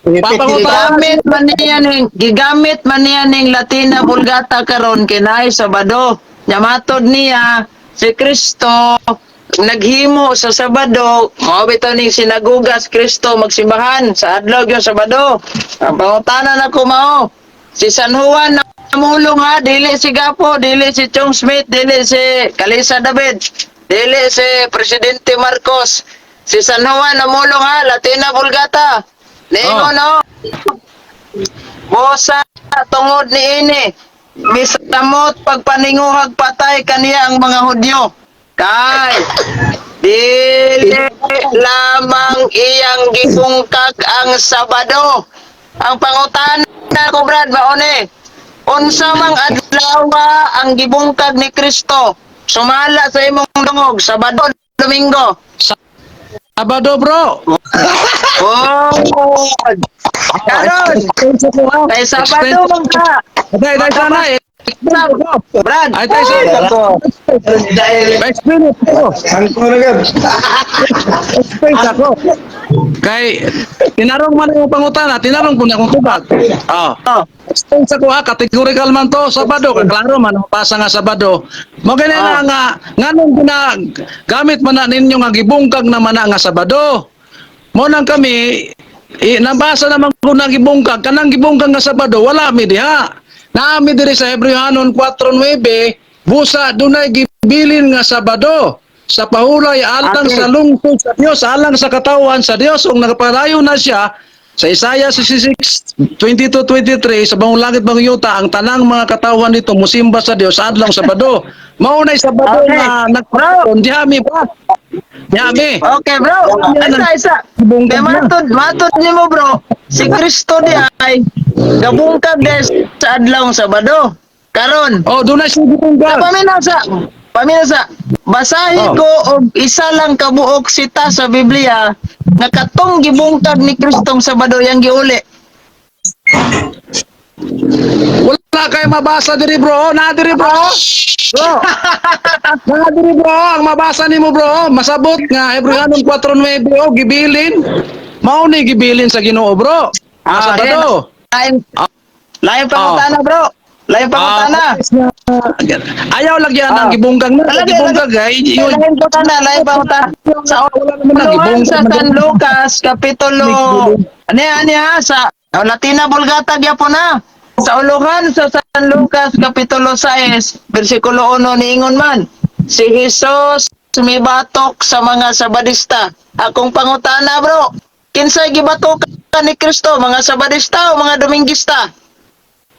Papangutan. Gigamit man niya ning Latina Vulgata karon kinay Sabado. Nya matod niya si Kristo naghimo sa Sabado, mao bitaw ning sinagoga si Kristo magsimbahan sa adlaw gyud Sabado. Ang pangutana nako mao, si San Juan na namulong ha, dili si Gapo, dili si Chong Smith, dili si Kalisa David, dili si Presidente Marcos. Si San Juan namulong ha, Latina Vulgata. Ningon no. Busa tungod niini, misamot pagpaninguhag patay kaniya ang mga Hudyo. Kay dili lamang iyang gibungkag ang Sabado. Ang pangutana ko, Brad, mao ni. Unsa mang adlaw ang gibungkag ni Kristo? Sumala sa imong dungog, Sabado, Domingo? Sabado, bro. Oh. Karon, kay Sabado man ka. Dai, dai sana eh. Brad, Ay, tayo sana. Explain ako. Sangko na gab. Explain ako. Kay tinarong man ang pangutana, tinarong po na akong tubag. Oh. Oh. Explain sa ko ha, categorical man to, Sabado, kay klaro man ang pasa nga Sabado. Mo gani na nga nganong gina gamit man na ninyo nga gibungkag na man na nga Sabado. Mo nang kami nabasa naman ko na gibungkag kanang gibungkag nga Sabado, wala mi diha. Naami diri sa Hebreohanon 4:9, busa dunay gibilin nga Sabado sa pahulay alang sa lungsod sa Dios, alang sa katawan sa Dios, ug nagapadayon na siya sa Isaiah 66:22-23, sa bangong langit, bangong yuta, ang tanang mga katawan nito musimba sa Dios sa adlaw Sabado. Mao nay Sabado nga nagkaroon diha mi ba? Diha mi. Okay, bro. Isa, isa. Gibungkag Kay na. matod nimo, bro. Si Kristo di ay gabungkag di sa adlaw Sabado. Karon, Oh, dunay siya gibungkag. paminaw sa paminaw sa basahin ko og isa lang kabuok sita sa Biblia nga katong gibungkag ni Kristong Sabado yang giuli. Wala kay mabasa diri, bro. Na diri, bro. Bro. Na diri, bro, ang mabasa nimo, bro, masabot nga Hebreohanon 4:9 oh gibilin. Mao ni gibilin sa Ginoo, bro. Ang Sabado. Lain lain pangutana, bro. Lain pangutana. Ayaw lagyan ang gibungkag na. Lagi, Gibungkag ay yun. Lain pangutana, lain pangutana. Sa Wala naman na Uluhan gibungkag sa na. San Lucas kapitulo ano yan, ano yan, sa oh, Latina Vulgata gyapon na. Sa uluhan sa San Lucas kapitulo 6 bersikulo 1, niingon man si Jesus mibatok sa mga Sabadista. Akong pangutana, bro, kinsay gibatokan ni Kristo, mga Sabadista o mga Domingista?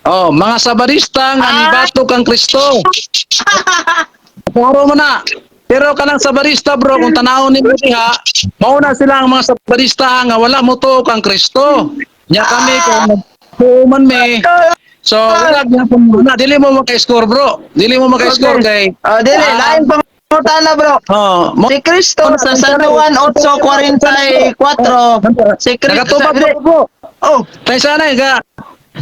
Oh, mga Sabadista nga nibatok kang Kristo. Klaro mo na. Pero kanang Sabadista, bro, kung tanawon nimo diha, mao na sila ang mga Sabadista nga wala mo to kang Kristo. Nya kami kung nagtuo man mi. So, wala gyapon mo na. Dili mo maka-score, bro. Dili mo maka-score kay Oh, dili, lain pangutana, bro. Oh, mo Si Kristo sa San Juan 8:44, si Kristo Nakatubag ko, bro. Oh, Tay sana eh, ka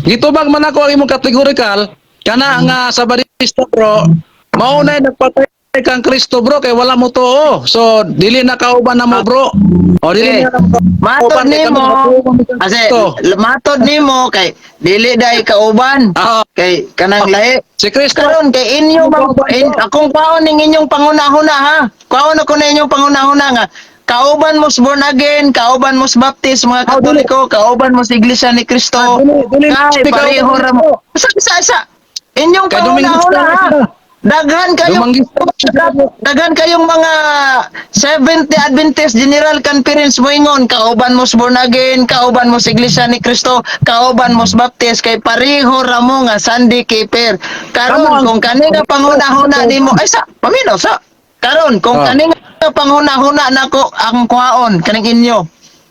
gitubag man ako ang imong categorical kana nga Sabadista, bro. Mao na nagpatay kang Kristo, bro, kay wala mo tuo. So dili na kauban na mo, bro. O dili Okay. na Matod kauban kay kami nimo matuo kami kang kasi Kristo. matod nimo kay dili dai kauban kay kanang lahi. Si Kristo Karon kay inyo bang akong kwaon ning inyong pangunahuna ha. Kwaon ako na inyong pangunahuna nga kauban mo sa born again, kauban mo sa Baptist, mga Ah, dili. Katoliko, kauban mo sa Iglesia ni Cristo. Ah, dili, dili, Kay dili, pareho kauban ra mo. Isa isa isa. Inyong Kay Domingista pangunahuna ha. sila. Daghan kayong Dominguista sila. Daghan kayong mga Seventh Day Adventist General Conference moingon kauban mo sa born again, kauban mo sa Iglesia ni Cristo, kauban mo sa Baptist kay pareho ra mo nga Sunday keeper. Karon Tama. kung kani nga panghuna-huna nimo ay sa paminaw sa karon kung kani nga panghuna-huna nako ang kuhaon kaning inyo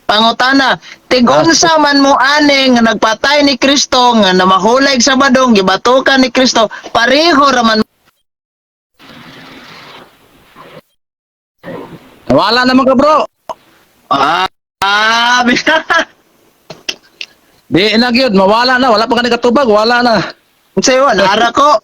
pangutana, tig-unsa man mo ani nga nagpatay ni Kristo nga namahulay sa Sabadong gibatukan ni Kristo, pareho ra man? Wala naman ka, bro. Ah. Di na gyud, mawala na, wala pa ka katubag, wala na. Unsa yun? Nara ko.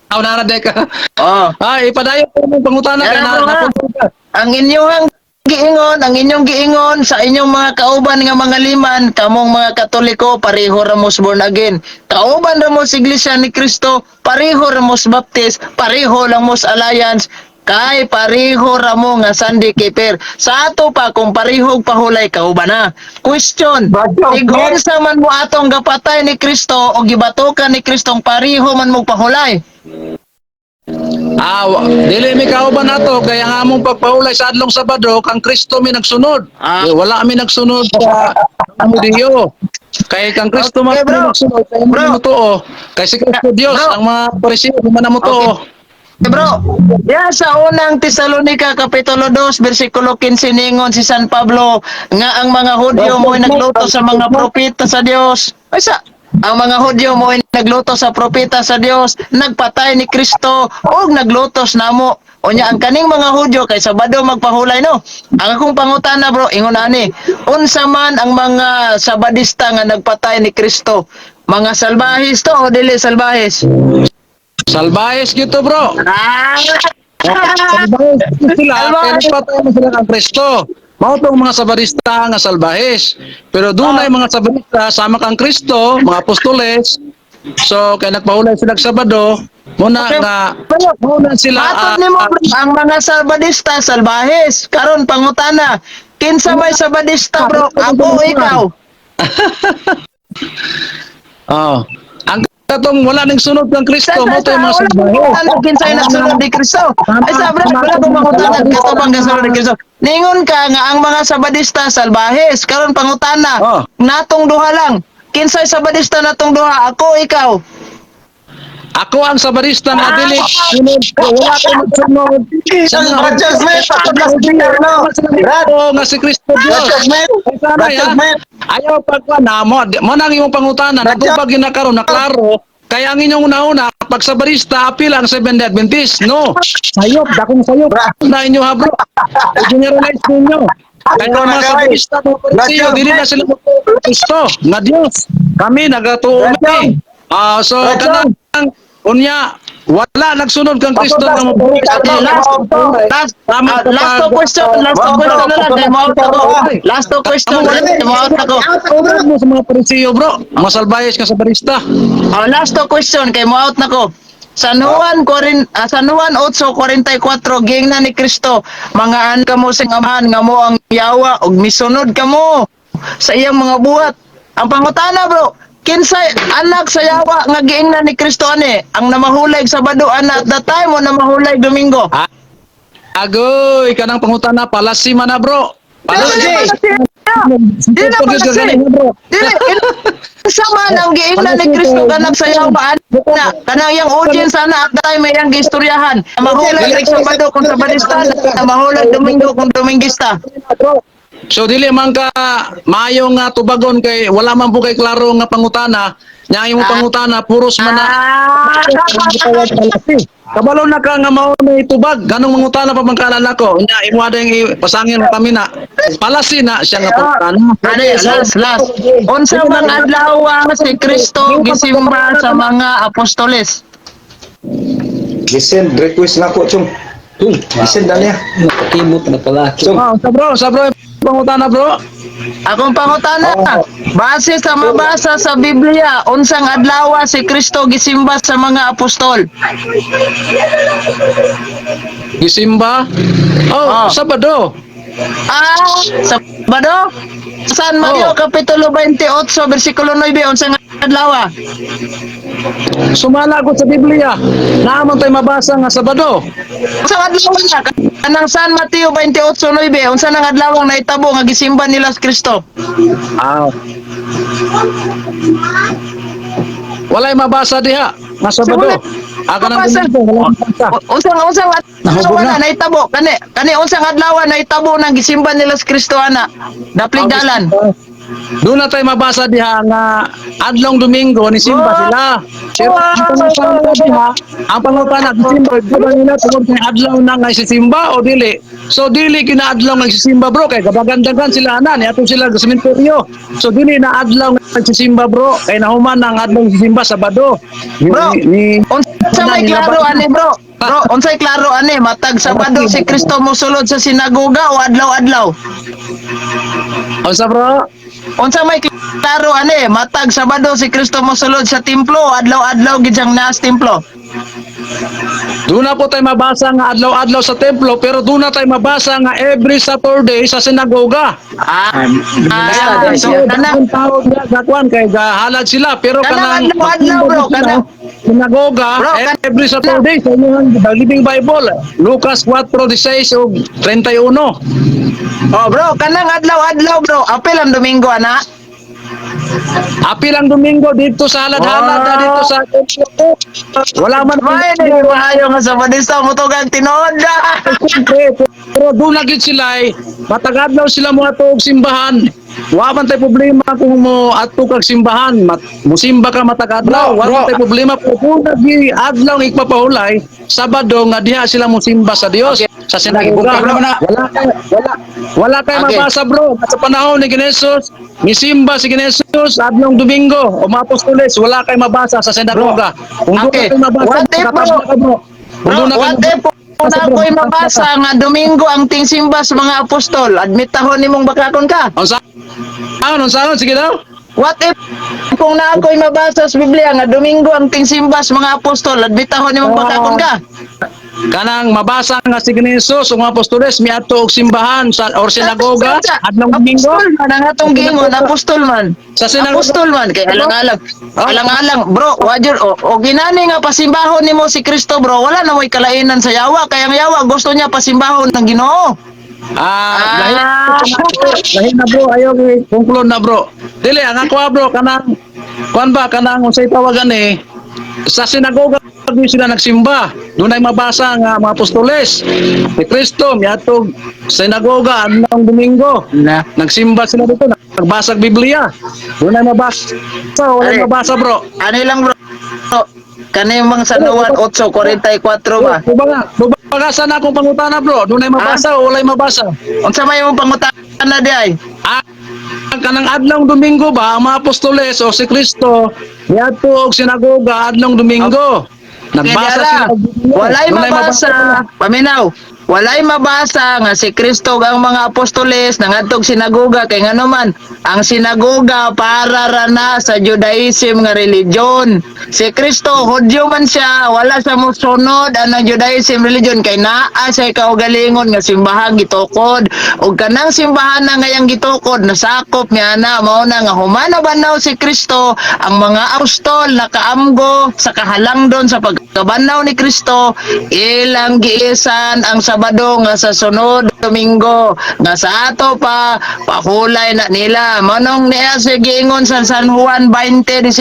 Aw, nara de ka. Oh. Ah, ipadayon ko mong pangutana kay Yan na, bro, ha. naputol ka. Ang inyong giingon, ang inyong giingon sa inyong mga kauban nga mga liman, kamong mga Katoliko, pareho ra mo sa born again. Kauban ra mo sa Iglesia ni Cristo, pareho ra mo sa Baptist, pareho lang mo sa Alliance, kay pareho ra mo nga Sunday keeper. Sa ato pa kung parehog pahulay, kauban na. Question, tig-unsa man mo atong gapatay ni Kristo o gibatukan ni Kristong pareho man mo pahulay? Ah, dili mi kauban nato kaya ang among pagpahulay sa adlong Sabado kang Kristo mi nagsunod. Ah. Eh, wala mi nagsunod sa Hudiyo. Kay kang Kristo man Okay, mi bro. nagsunod kay Bro. mo tuo. Kay si Kristo Dios Bro. ang mga Pariseo di man namo tuo. Eh, bro, ya sa unang Tesalonica kapitulo 2 bersikulo 15 ningon si San Pablo nga ang mga Hudyo mo'y nagluto sa mga propeta sa Dios. Ay sa ang mga Hudyo mo'y nagluto sa propeta sa Dios, nagpatay ni Kristo ug naglutos namo. Unya ang kaning mga Hudyo kay Sabado magpahulay, no. Ang akong pangutana, bro, ingon ani, unsa man ang mga Sabadista nga nagpatay ni Kristo? Mga salbahis to o dili salbahis? Salbahes gyud to, bro. Ah! Salbahes sila kay Salbahes. nagpatay man sila kang Kristo. Mao tong mga Sabadista nga salbahes. Pero dunay mga Sabadista sama kang Kristo, mga apostoles. So kay nagpahulay sila sa Sabado, muna Okay, nga bro. muna sila Matod nimo, bro, ang mga Sabadista salbahes. Karon pangutana, kinsa may Sabadista, bro? Ako o ikaw? Oh. Ang katong wala ning sunod kang Kristo, Sa mo sa to yung mga wala salbahe. pangutana kinsay nagsunod ni Kristo. Ay sa bro, wala ko pangutana kato bang gasunod ni Kristo. Ningon ka nga ang mga Sabadista salbahes. Karon pangutana, Oh. natong duha lang. Kinsay Sabadista natong duha? Ako o ikaw? Ako ang Sabadista nga dili sunod, wala ko magsunod sa mga Brad Smith, patod na si Carlo. Brad, Oo, nga si Kristo Dios. Brad Smith, Ay, sana, Brad ya. Smith. Ayaw pagka na mo, mo nang imong pangutana, Brad natubag yun na karon na klaro. Kaya ang inyong una-una, pag Sabadista, apil ang Seventh-day Adventist. No. Sayop, dakong sayop. Na inyo ha, bro. I-generalize ninyo. Kaya Ikaw ang na, mga Kawai. Sabadista, mga Pariseo, Brad dili na sila mutuo kay Kristo, nga Dios. Kami, nagatuo Brad kami. Ah, so, Brad kanang, unya, wala nagsunod kang Kristo Patod na nga si mabuhay sa Carlo. Okay, last, last, Tama ah, ka last pa. two question, last two Wow, question na lang, kay mo-out ako. Last two question, kay mo-out ako. Tulad mo sa mga Pariseo, bro. Mga salbayes ka sa barista. Oh, last two question kay mo out na ko. San Juan 8:44 giingnan ni Kristo, mga an kamo sing amahan nga mo ang yawa ug misunod kamo sa iyang mga buhat. Ang pangutana, bro, kinsay anak sa yawa nga giingnan ni Kristo ani? Ang namahulay Sabado ana at that time o namahulay Domingo? Agoy, kanang pangutana palasi man na, bro. Palasi. Dili na palasi. Dili kinsa man ang giingnan ni Kristo kanang sa yawa ana kanang iyang audience ana at that time iyang giistoryahan. Mahulay og Sabado kung Sabadista, mahulay Domingo kung Domingista. So dili man ka maayo nga tubagon kay wala man po kay klaro nga pangutana. Nya imong pangutana puros man na. Kabalo na ka nga mao na itubag. Ganong mangutana pa man kaala nako. Nya imo adeng pasangin kami na. Palasi na siya nga pangutana. Ano yan? Last, last. Unsa man adlaw si Kristo gisimba sa mga apostoles? Gisend request na ko, Chong. Chong, gisend na niya. Nakakimot na pala. Chong, Oh, sa bro, pangutana, bro. Akong pangutana, base sa mabasa sa Biblia, unsang adlaw si Kristo gisimba sa mga apostol? Gisimba. Oh, Ah. Sabado. Ah, Sabado? San Mateo Oh. Kapitulo 28, versikulo 9, unsang adlaw? Sumala ko sa Biblia. Naamon tayo mabasa nga Sabado. Unsang adlaw na? Kanang San Mateo 28:9, unsa nang adlaw ang nahitabo nga gisimba nila si Kristo? Ah. Walay mabasa diha nga Sabado. Wala. Aga nang Mabasa. Domingo, walay mabasa. Unsang adlaw Nahubog na na. nahitabo kani unsang adlaw nahitabo nang gisimba nila si Kristo ana? Daplig dalan. Doon na tayo mabasa diha nga adlong Domingo ni simba sila. Pero ang pangutana diha, ang pangutana gisimba ba nila tungod kay adlaw na nga sisimba o dili? So dili kinaadlaw nagsisimba, bro, kay gabagandagan sila ana ni atong sila sa sementeryo. So dili na adlaw nagsisimba, bro, kay nahuman ang adlaw nagsisimba, Sabado. Bro, Ni, unsa may klaro ani, bro? Bro, unsay klaro ani, matag Sabado si Kristo mosulod sa sinagoga o adlaw-adlaw? Unsa, bro? Unsa may klaro ani, matag Sabado si Kristo mosulod sa templo o adlaw-adlaw gid siyang naas templo? Doon na po tayo mabasa nga adlaw-adlaw sa templo, pero doon na tayo mabasa nga every Saturday sa sinagoga. Ah, Kaya ah, so kanang tao niya sa kay gahalad sila, pero Kanang kanang adlaw-adlaw, bro, sinagoga Bro, every Saturday sa inyong The Living Bible, Lucas 4:16 ug 31. Oh bro, kanang adlaw-adlaw, bro, apil ang Domingo ana. Apil ang Domingo dito sa halad-halad na dito sa templo. Wala man. May maayo nga Sabadista mo tugang tinuod na. Siyempre, pero doon na gid sila eh. Matagadlaw sila mo ato og simbahan. Wa man tay problema kung mo adto kag simbahan, musimba ka matagadlaw, Bro, wa man bro. tay problema, pero kung nagi adlaw ang igpapahulay, Sabado nga diha sila musimba sa Dios sa sinagoga. Bungkag naman na. Wala kay mabasa, bro. Sa panahon ni Jesus, misimba si Jesus adlong Domingo o mga apostoles, wala kay mabasa sa sinagoga. Kung doon kay mabasa, What if, bro? makatabla ka, bro. Kung Bro, doon na kay what if kung mabasa, bro, ako'y mabasa nga Domingo ang tingsimba sa mga apostol, admit tahon nimong bakakon ka? Unsa, sige daw. What if kung na ako'y mabasa sa Biblia nga Domingo ang tingsimba sa mga apostol, admit tahon nimong bakakon ka? Kanang mabasa nga si Jesus ug mga apostoles miadto og simbahan sa or sinagoga adlong Domingo. Apostol man ang atong giingon, apostol man. Sa sinagoga. Apostol man kay alang-alang. Ah. Alang-alang, bro, wajur o ginani nga pasimbahon nimo si Kristo, bro, wala na mo'y kalainan sa yawa, kay ang yawa gusto niya pasimbahon ng Ginoo. Ah, lahi, lahi na, bro, ayaw conclude na, bro. Dili ang ako ah, bro, kanang kuan ba, kanang unsay tawagan eh, sa sinagoga gyud sila nagsimba. Doon ay mabasa nga mga apostoles ni Kristo miadto sinagoga adlong Domingo. Na. Nagsimba sila dito, nagbasa og Biblia. Doon ay mabasa, wala Ay. mabasa, bro. Ano lang, bro? Kani bang San Juan 8:44 ba? Tuba nga sana akong pangutana, bro. Doon ay mabasa o walay mabasa? Unsa may imong pangutana di ay? Ah, kanang adlong Domingo ba ang mga apostoles o si Kristo miadto og sinagoga adlong Domingo? Nagbasa Kaya sila og Biblia. walay Dunay mabasa, paminaw. Walay mabasa nga si Kristo ug ang mga apostoles nangadtog sinagoga, kay ngano man ang sinagoga para ra na sa Judaism nga religion. Si Kristo Hudyo man siya, wala siya mosunod anang Judaism religion kay naa siya kaugalingon nga simbahan gitukod. Ug kanang simbahan na ngayang gitukod nasakop niya na, mao na nga humana banaw si Kristo, ang mga apostol nakaamgo sa kahalangdon sa pagkabanaw ni Kristo, ilang giisan ang Sabado nga sa sunod Domingo nga sa ato pa pahulay na nila. Manong niya sa giingon sa San Juan 20:19,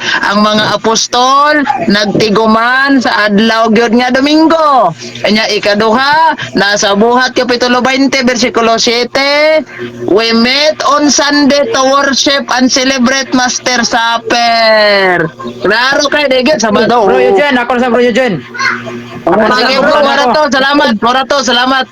ang mga apostol nagtiguman sa adlaw gyud nga Domingo. Kanya ikaduha, nasa Buhat kapitulo 20 bersikulo 7, we met on Sunday to worship and celebrate Master Supper. Klaro kay digit Sabado. Bro Eugene, ako na sa Bro Eugene. Sige bro, marato, salamat, marato, salamat.